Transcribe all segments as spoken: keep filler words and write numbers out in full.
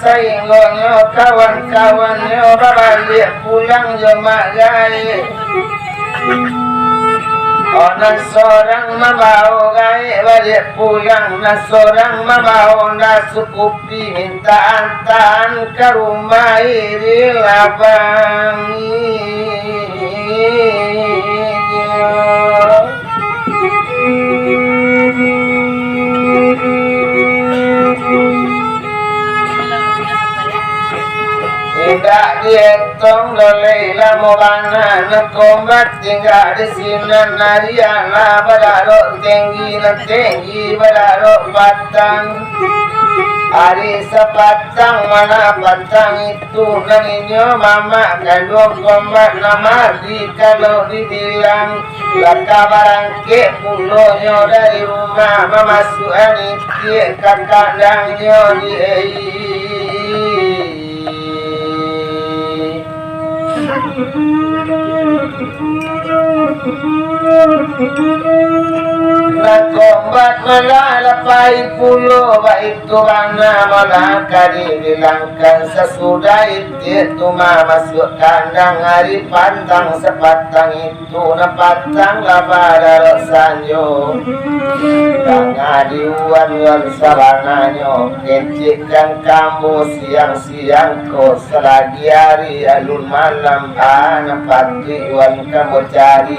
Sainggonyo kawan-kawannyo babaliak pulang jo mak gaek. Oh, nan sorang mambawo gaek baliak pulang, nan sorang mambawo nasi kupi mintak antaan ka rumah Iri Labang. Indak dietong doh lai lamo bana nan Kombat tingga di sinan, ari alah badarok tenggi, nan tenggi badarok patang. Ari sapatang, mana patang itu nan inyo mamak kanduang Kombat nan mati kalau dibilang. Lah ka barangkek pulonyo dari rumah, mamasuakan itiak ka kandangnyo di ei. Lah Kombat malah lapai pulo, baitu bana malah ka dibilangkan. Sasudah itiak tu mamasuak kandang, ari patang sapatang itu. Tu nan patang lah badarok sanjo. Tangah di wan-wan sabananyo, kecek kan kambo siang-siang ko, salagi ari alun malam, a nan patuik wan kambo cari.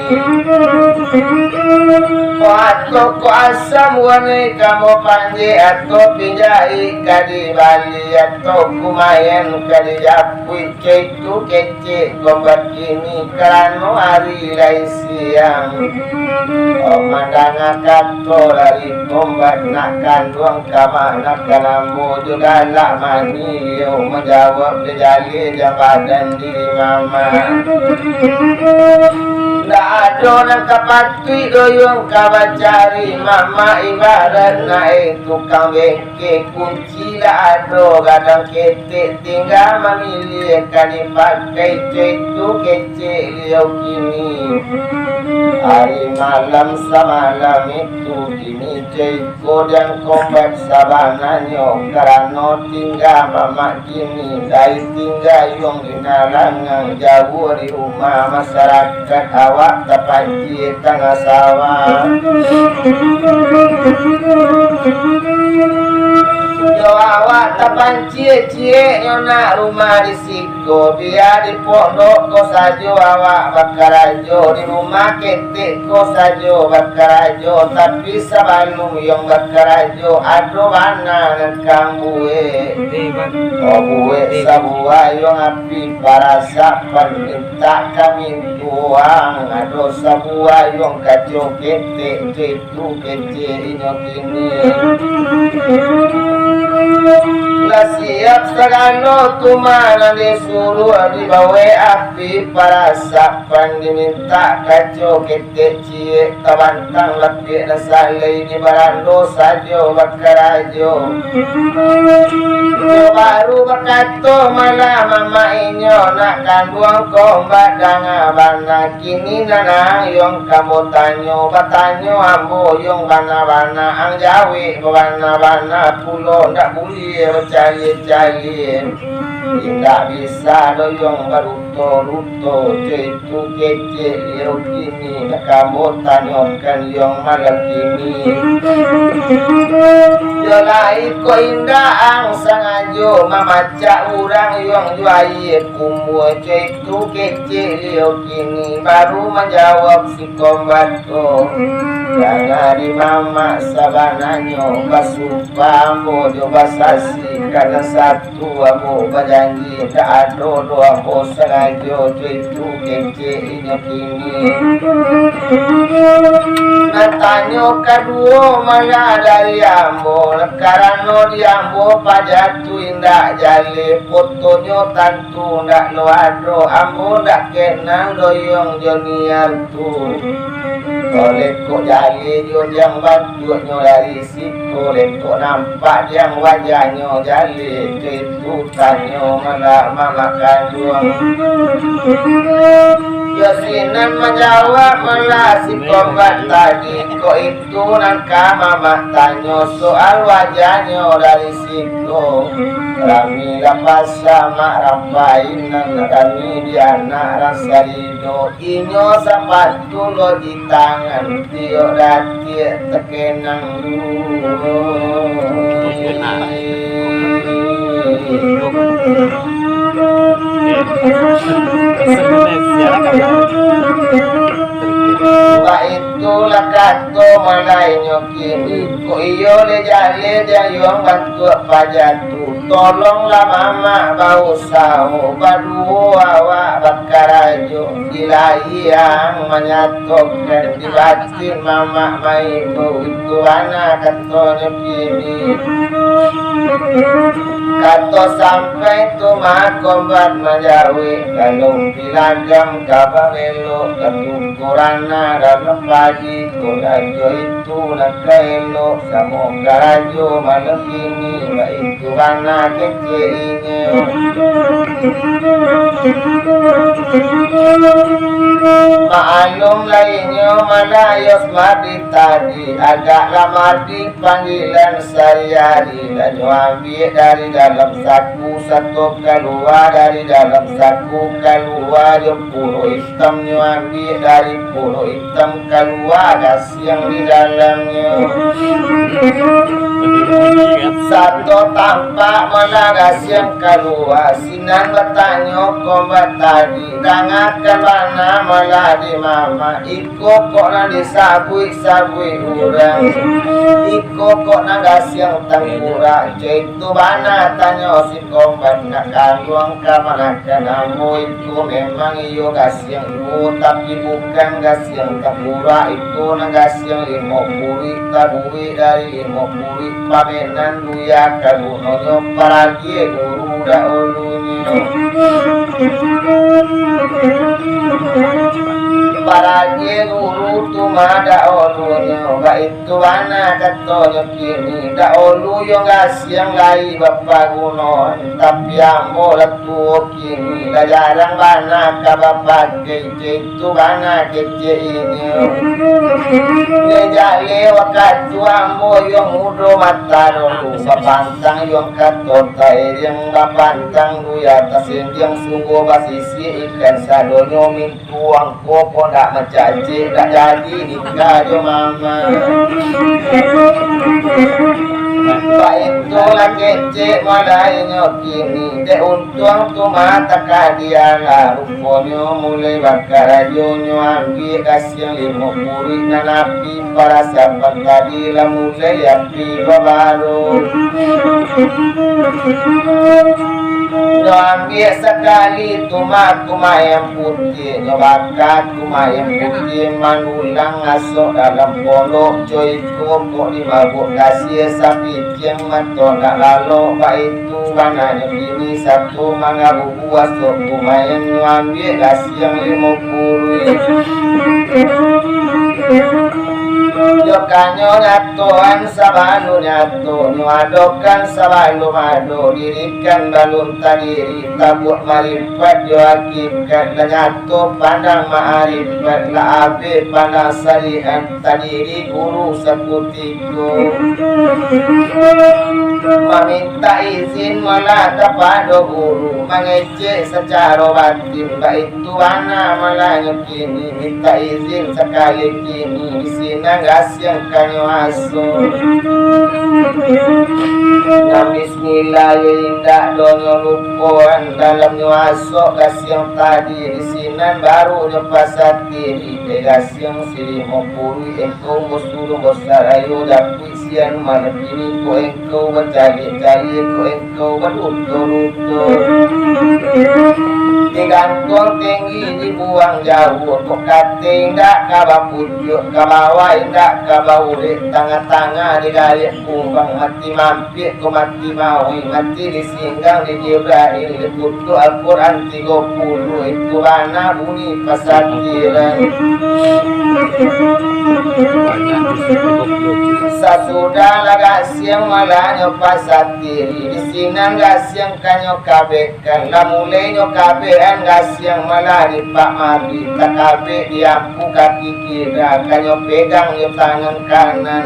Ko ato ko asam wan kambo panjek, ato pinjai ka dibali, ato kumayan ka dijapuik, caitu kecek. Cek Kombat kini karano ari lai siang. Oh, mandanga kato dari Kombat, nak kanduang ka ma, nak kanamo jo galak mani liau manjawab, jo jaleh jo badan diri mama. Ndak ado nan ka patuik doyuang ka bacari mama, ibarat naik tukang bengke kun Cila ado gadang ketek, tingga mamiliah ka dipakai, caitu kecek liau kini. Ari malam samalam itu, kini caiko dan Kombat sabananyo, karano tingga mamak kini, lai tingga yuang di narangang, jauah di rumah masarakat, awak tapancia tangah sawah. Yo awak tapancia ciek nyo nak rumah di siko, bia di pondok ko sajo awak bakarajo, di rumah ketek ko sajo bakarajo, tapi sabalum yuang bakarajo, ado bana nan kambuek. Oh, buek sabuah yuang api parasak, pan mintak ka mintuang, ado sabuah yuang kaco ketek, caitu kecek inyo kini. Lah siap sagalo tu mah nan disuruah, dibawek api parasak, pan dimintak kaco ketek ciek, tabantang lapiak nan salai, di barando sajo bakarajo. Inyo baru bakato malah mamak inyo, nak kanduang Kombat danga bana, kini nan ayuang kambo tanyo, batanyo ambo yuang bana-bana, ang jawek babana-bana pulo, ndak buliah bacaliak-caliak. Indak bisa doyuang baruto-ruto, caitu kecek liau kini, nak ambo tanyokan yuang malam kini. Yo lai ko indak ang sangajo mamacak urang yuang jo aia kumua, caitu kecek liau kini, baru manjawab si Kombat ko. Jangan di mamak sabananyo, basumpah ambo jo basasi, karano satu ambo bajanji, ndak ado doh ambo sangajo, caitu kecek inyo kini. Nan tanyo kaduo malah dari ambo, karano di ambo paja tu indak jaleh, fotonyo tantu ndak lo ado, ambo ndak kenal doyuang jo niar tu. Oleh kok jaleh jo jang bantuaknyo dari siko, leh kok nampak jang wajahnyo jaleh, caitu tanyo malah mamak kanduang. Yo sinan manjawab malah si Kombat tadi, kok itu nan ka mamak tanyo soal wajahnyo dari siko. Rami lapasa mak rampainan, rami di anak rasa rido. Inyo sapatu lo di tangan, tiok datiak takenang dulu. Baitulah kato malainyo kini, kok iyo le jaleh jayuang bantuak pajatu. Tolonglah mamak bausaho, baduo awak bakarajo, di lahia manyatokan, di batin mamak maimbau, itu bana katonyo kini. Kato sampai tu mah Kombat manjawek, kalau pilagam ka babelok, katukuran dalam padi, kok rajo itu nan ka elok, samo karajo malam kini, baitu bana kecek inyo. Maklum lah inyo malayos madi tadi, agak lah madi panggilan sahari-hari, lah nyo ambiak dari dalam saku, sato kalua dari dalam saku, kalua jo puro itam nyo ambiak dari puro itam, kalua gasiang di dalamnyo. Sato tampak malah gasiang kalua, sinan batanyo Kombat tadi, dangakan bana malah di mamak, iko kok nan disabuik-sabuik urang, iko kok nan gasiang tangkurak, caitu bana tanyo si Kombat, nak kanduang kamanakan ambo, iko memang iyo gasiang juo, tapi bukan gasiang takurak, iko nan gasiang limo puluah, tabuek dari limo puluah pamenan buya, ka gunonyo paragie guru daulunyo. Paragie guru tu mah daulunyo, baitu Itu bana katonyo kini, daulu yo gasiang lai bapagunoan, tapi ambo lah tuo kini, lah jarang bana ka bapakai, caitu bana kecek inyo. Dek jaleh wakatu ambo yo mudo mata dulu, bapantang yo kato tairiang, bapantang buya tasindiang, sungguah basisiak ikan sadonyo min- Tuang ko, ko ndak mancacik, ndak jadi nikah jo mama. Baitulah kecek mulainyo kini, dek untuang tu mah takadialah. Ruponyo mulai bakarajonyo ambiak gasiang limo puluah nan api parasapan tadi lah mulai Tigo baru. Nyo ambiak sakali tu mah kumayan putiah, nyo baka kumayan putiah, manulang asok dalam pondok, co iko kok dimabuak gasiah, sapikiang mato ndak lalok, baitu bananyo kini sato mangabubuak asok kumayan, nyo ambiak gasiang limo puluah. Nyo kanyo nyatoan sabalun nyato, nyo adokan sabalun ado, dirikan balun tadiri, tabuak maripat jo hakikat, lah nyato pandang maaripat, lah abih pandang syariat, tadiri guru sakutiko. Mamintak izin malah kapado guru, mangecek sacaro batin, baitu bana malah nyo kini, mintak izin sakali kini, di sinan gasiang kanyo asok. Nan bismillah yo indak donyo lupoan, dalam nyo asok gasiang tadi, di sinan baru nyo pasatiri, dek gasiang si limo puluah engkau basuruah basarayo, dapuik sian malam kini, kok engkau bacaliak-caliak, kok engkau baduto-duto. Digantuang tinggi, dibuang jauah, kok kato indak ka bapucuak, ka bawah indak ka baurek, tangah-tangah digaliak kumbang, mati mampiak ko mati mauik, mati di singgang di Jibrail, dikutuk Al-Quran tigo puluah, itu bana bunyi pasatiran. Banyak juz tigo puluah juz. Sasudah lah gasiang malah nyo pasatiri, di sinan gasiang ka nyo kabekkan, lah mulai nyo kabekan gasiang malah di pamari, takabek di ampu kaki kira, ka nyo pegang jo tangan kanan.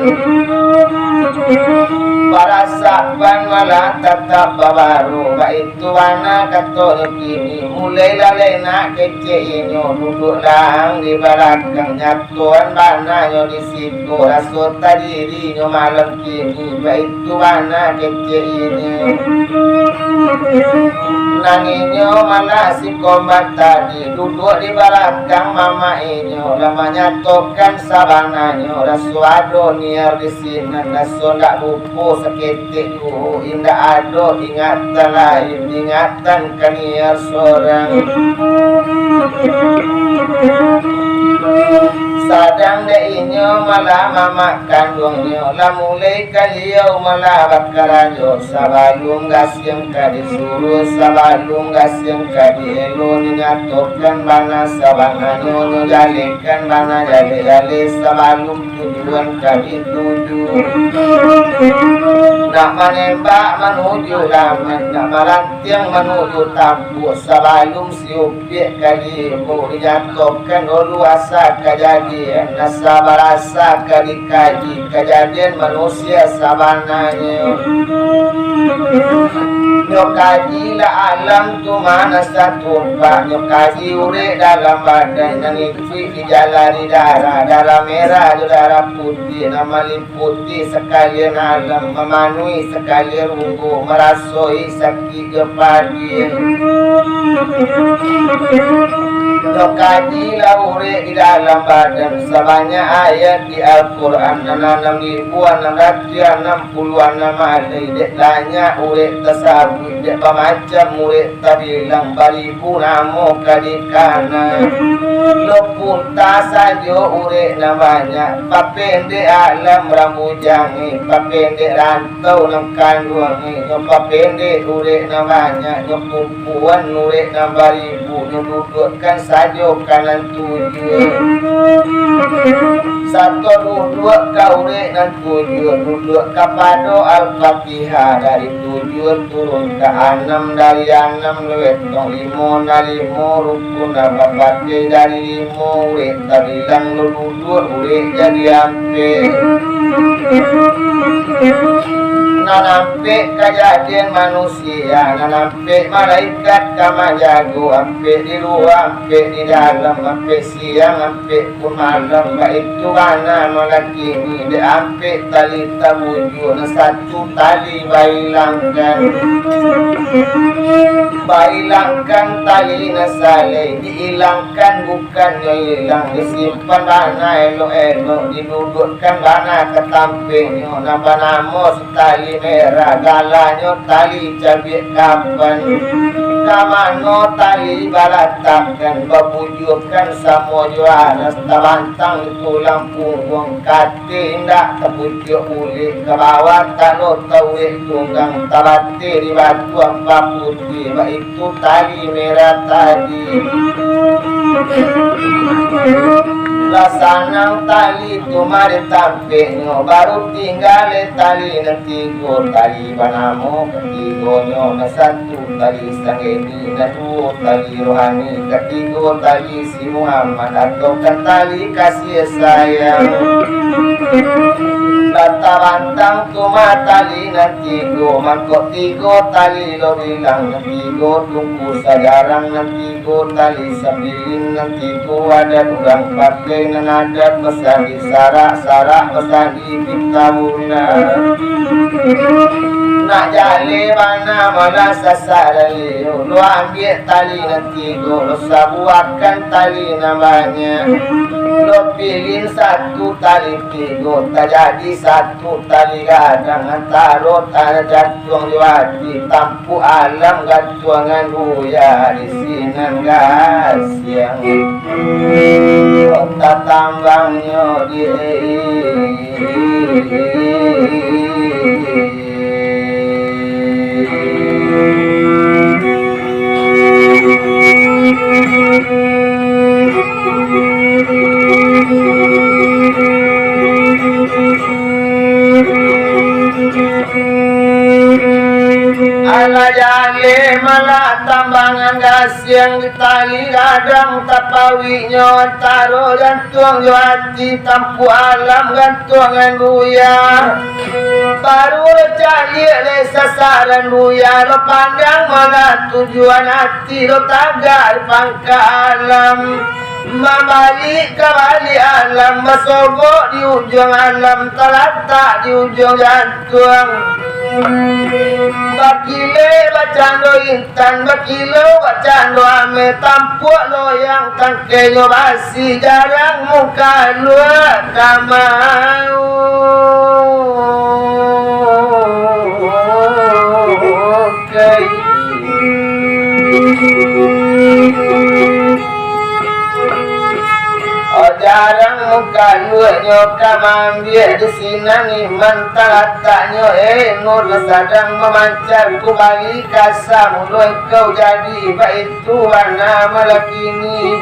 Parasapan malah tatap babaro, baitu bana katonyo kini, mulai lah lai nak kecek inyo, duduak lah di balakang, nyato Tuhan bana nyo di siko, raso tadiri nyo malam kini, baitu bana kecek inyo. Nan inyo malah si Komar tadi, duduak di balakang mamak inyo, lah manyatokan sabananyo, raso ado niar di sinan, raso ndak lupo saketek juo, indak ado ingatan lain, ingatan ka niar sorang. Sadang dek inyo malah mamak kanduangnyo, lah mulai kaliau malah bakarajo, sabalun gasiang ka disuruah, sabalun gasiang ka dielo, dinyatokan bana sabananyo, dijalehkan bana jaleh-jaleh, sabalun tujuan ka dituju. Nak manembak manuju laman, nak malantiang manuju tampuak, sabalun siupiak ka diimbau, dinyatokan dulu asa kajadian, asa barasa ka dikaji, kajadian manusia sabananyo. Nyo kaji lah alam tu ma nan satumpak, nyo kaji urek dalam badan, nan iduik dijalari darah, darah merah jo darah putiah, nan maliputi sakalian alam, mamanuhi sakalian rugo, marasoi sakik jo padiah. Nyo kaji lah urek di dalam badan, sabanyak ayat di Al-Quran, nan anam ribu anam ratuih anam puluah anam alai, dek banyak urek tasabuik, dek bamacam urek tabilang, baribu namo ka dikana. Lo punta sajo urek nan banyak, papendek alam rambu jangek, papendek rantau nan kanduang, nyo papendek urek nan banyak, nyo kumpuan urek nan baribu, nyo duduakkan sajo ka nan tujuah. Sato duduak ka urek nan tujuah, duduak kapado Al-Fatihah, dari tujuah turun ka anam, dari anam leweh tong limo, nan limo rukun nan bapakai, dari limo urek tabilang lo duduak urek jadi ampek. Nan ampek kajadian manusia, nan ampek malaikat ka manjago, ampek di lua, ampek di dalam, ampek siang, ampek pun malam, baitu bana malah kini, dek ampek tali tabujua, nan satu tali bailangkan. Bailangkan tali nan salai, diilangkan bukannyo ilang, disimpan bana elok-elok, diduduakkan bana ka tampeknyo, nan banamo tali merah, galanyo tali cabiak kapan. Ka mano tali balatakkan, babujuakan samo jo aras, tabantang di tulang pungguang, kati indak tapucuak bulik, ka bawah talo taurik tunggang, tabateh di batu ampah putiah, baitu tali merah tadi. Lah sanang tali tu mari tampeknyo, baru tingga lai tali nan tigo, tali banamo katigonyo, nan satu tali sanggeni, nan duo tali rohani, katigo tali si Muhammad, atau kan tali kasih sayang. Lah tabantang tu ma tali nan tigo, mangko tigo tali lo bilang, nan tigo tungku sajarang, nan tigo tali sapilin, nan tigo adat urang pakai, nan adat basandi sarak, sarak basandi pita bulan. Nak jaleh bana malah sasaran liyo, lo ambiak tali nan tigo, lo sabuahkan tali nan banyak, lo pilin satu tali tigo, tajadi satu tali gadang, antaro tanah jantuang jo ati, tampuak alam gantuangan buya di sinan gasiang. Kota tambangnyo di Tambangan gasiang di tali gadang, tapauiknyo antaro jantuang jo ati, tampuak alam gantuangan buya. Baru lo caliak lai sasaran buya, lo pandang malah tujuan ati, lo tagak di pangka alam. Mambalik ka balik alam, basobok di ujuang alam, talatak di ujuang jantuang. Bakilek bacando intan, bakilau bacando ameh, tampuak loyang tangkainyo basi, jarang mukaluak ka maokai. Oh, jarang mukaluaknyo ka maambiak di sinan iman talataknyo, eh, nur sadang mamancar kubali ka samuloi kau jadi baitu bana malah kini.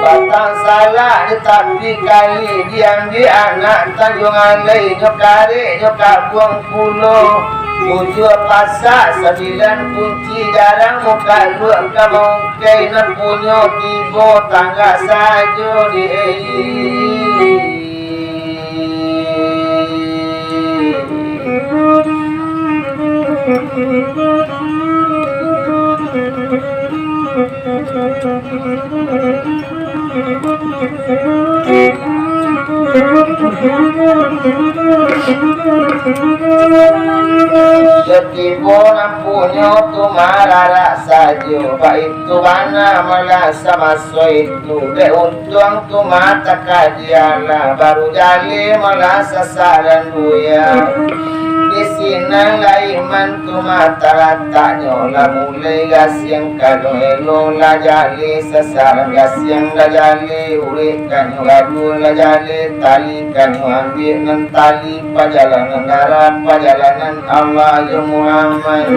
Batang salak di tapi kali diambiak anak Tanjuang Alai, nyo karek nyo kabuang pulo. Tujuah pasak sambilan kunci, jarang mukaluak ka maungkai, nan punyo tibo tangga sajo di. Satibo nan punyo tu mararak sajo, baitu bana malah samaso itu. Dek untuang tu mah takadialah, baru jaleh malah sasaran buya. Di sinan lah iman tu mah talataknyo, lah mulai gasiang ka elo-elo, lah jaleh sasaran gasiang, lah jaleh urek kanyo gaduah, lah jaleh tali kanyo ambiak nan tali, pajalanan darat, pajalanan Allah jo Muhammad.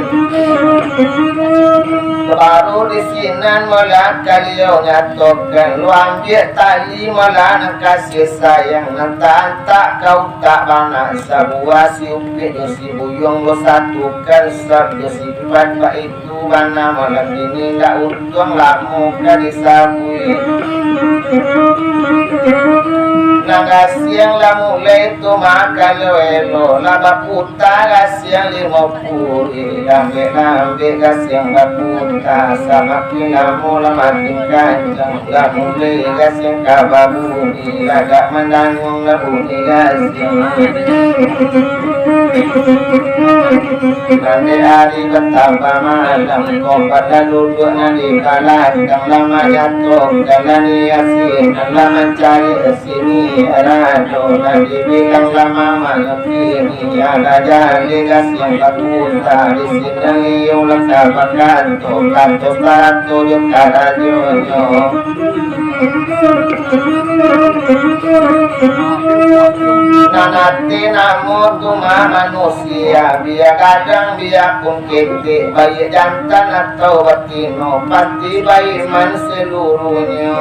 Baru di sinan malah kaliau nyatokan, lo ambiak tali malah nan kasih sayang, nan taantak ka utak bana, sabuah si upik jo si buyuang lo satukan, sabab jo sifat baitu bana malah kini, ndak untuang lamo ka disabuik. Nan gasiang lah mulai tu mah elo-elo, lah baputa gasiang limo puluah, lambek-lambek gasiang baputa, samakin lamo lah makin kancang, lah mulai gasiang ka babunyi, lah agak mandanggung lah bunyi gasiang. Nan dek ari batambah malam, kompak lah duduak nan di balakang, lah manyatokan lah niasin, lah mancari sini rado, nan dibilang lah mamanyo kini, alah jaleh gasiang baputa, di sinan liau lah ka bakato, kato sarato jo karajonyo. Nan ati namo tu mah manusia, bia gadang bia pun ketek, baiak jantan atau batino, pasti baiman saluruahnyo.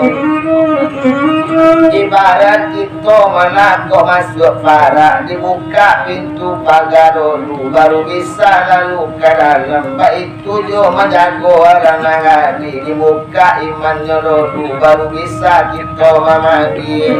Ibarat kito malakok masuak parak, dibukak pintu paga dulu, baru bisa lalu ka dalam, baitu tu jo manjago urang nan gadih, dibukak imannyo dulu, baru bisa kito mamagi.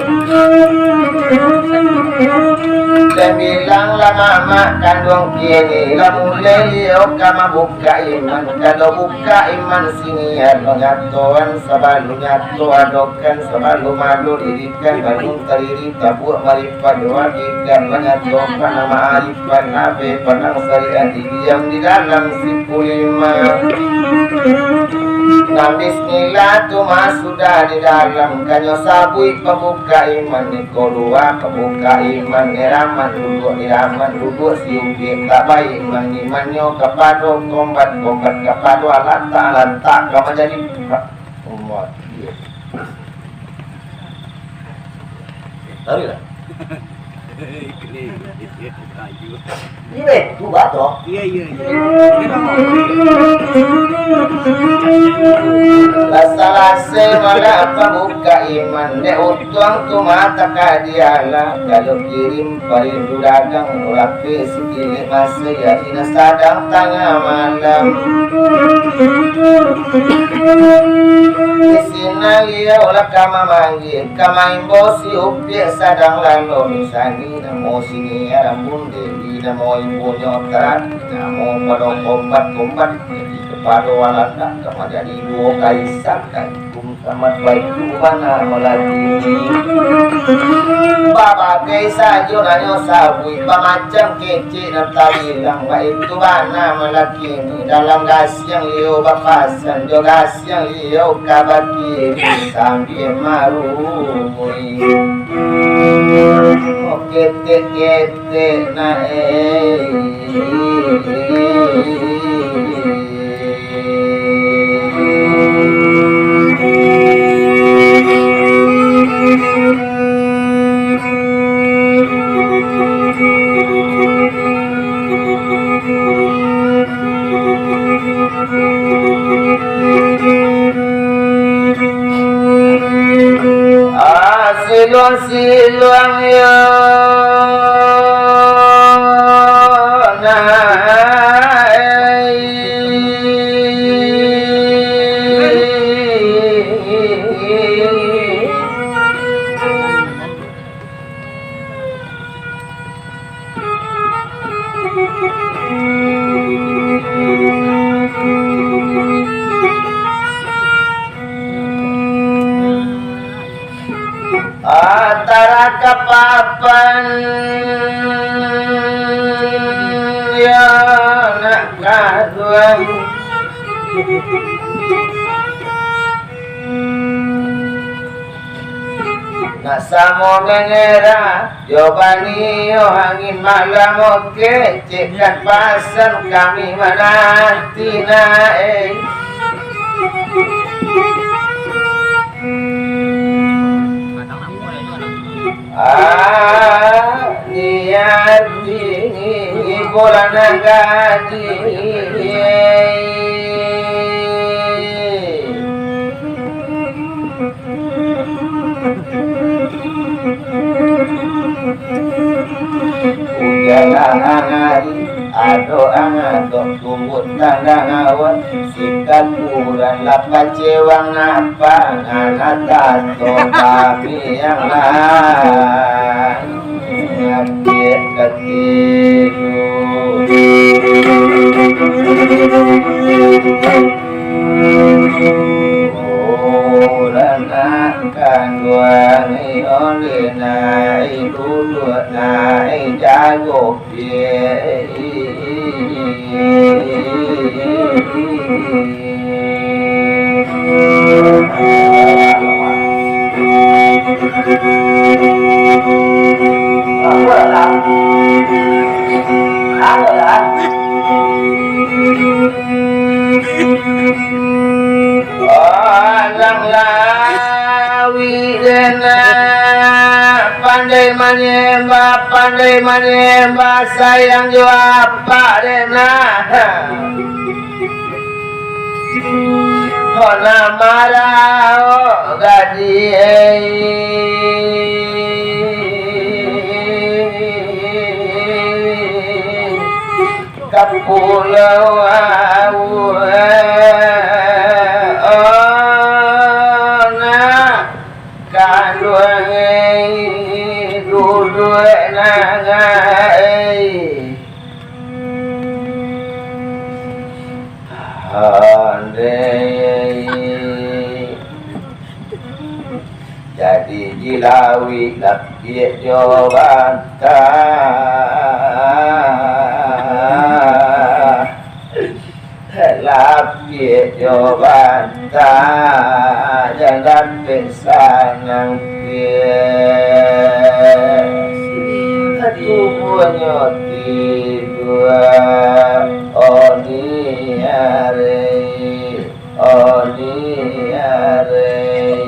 Jan bilang lah mamak kanduang kini, lah mulai iyo ka mambukak iman. Kalau bukak iman sini, ado nyatoan sabalun nyato, adokan sabalun ado, dirikan balun tadiri, tabuak maripek jo hakikat, manyatokan ma'arif. Panabe panang sariah didiam di dalam siku lima. Nah, bismillah tu mah sudah di dalam, kanyo sabuik pambuka iman, niko luwa pambuka iman, iraman duduak, iraman duduak, siupiak tabaik, mangimannyo kapado kombat, kombat kapado alatak, alatak ka manjadi umat. Taruihlah. Ini tu, Bato. Iya, iya, iya. Salasai malah pambuka iman, dek untuang tu mata ka dialah. Kalau kirim parindu dagang, lapeh sikilih masih, ya, ina sadang tangah malam. Di sinan liau lah ka mamanggia, ka maimbau si Upiak sadang lalok sani, namo sini Rambun Dewi, namo ibunyo Tari, namo pado kompat-kompat, jadi kapado Walanda, ka manjadi duo kaisar, Kaikum Samad baitu bana malakini. Babagai sajo nanyo sabuik, bamacam kecek nan tabilang, baitu bana malakini. Dalam gasiang liau bapasan, jo gasiang liau ka bakiri sambia marumui. Ketek-ketek na, eh. Ah, siluang-siluang yo nai. Antara kapapan yo nak kaduang. Nak samo mangera, yo bani yo angin malam, oke, cekat pasan kami mananti na, eh. Ah, niati bulan gadih. Ujan angin, ado angin, tumbuah tandang awan, sikat urang lapah cewang napang, anak tato kami yang lain. Ngapit katidu. Urang nak kanduang, oleh nai duduk, nai jago piak. Alang lawi dena, pandai manyembah, pandai manyembah, sayang jo apak dena. Hona marah, oh, gadih, eh. Ka pulau awak, oh, nak kanduang, eh, duduak nangai. Andai jadi di lauik lapiak jo bantah, lapiak jo bantah, jan dapek sanang piak. Tubuahnyo tidua, oni arei, oni arei.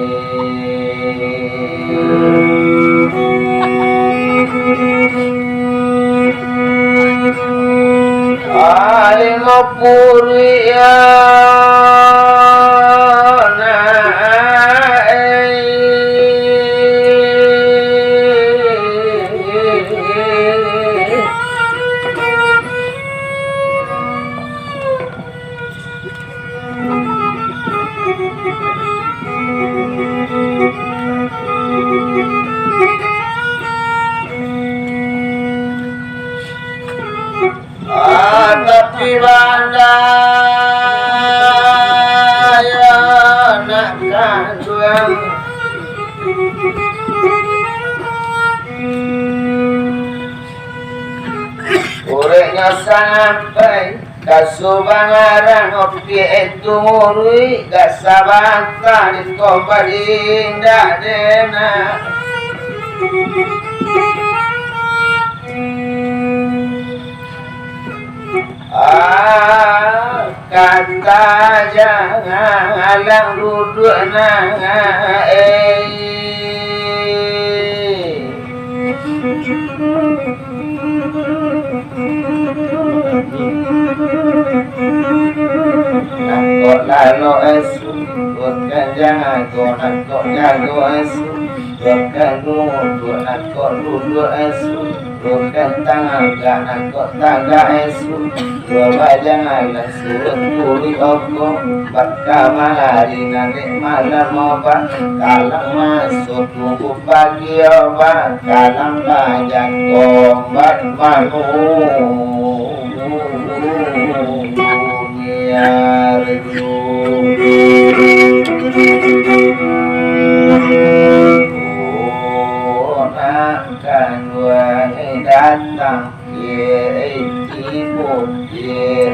Ibanda, yo nak kanduang. Ureknyo sampai ka subangaran, opiak itu muruik, dak sabanta di tompah indak dena. Ah, kata jangan alang duduak nah, eh. Nangkok lalo esu, bukan jago, nangkok jago esu, bukan duduak, nangkok duduak esu, bukan tagak, nangkok tagak esu, dua bajang alah suruah kulik oko, baka malari nanek malam oba, kalang maso tunggu pagi oba, kalang bajang tombak manuhun. Nak kanduang datang, ye, tibo, ye.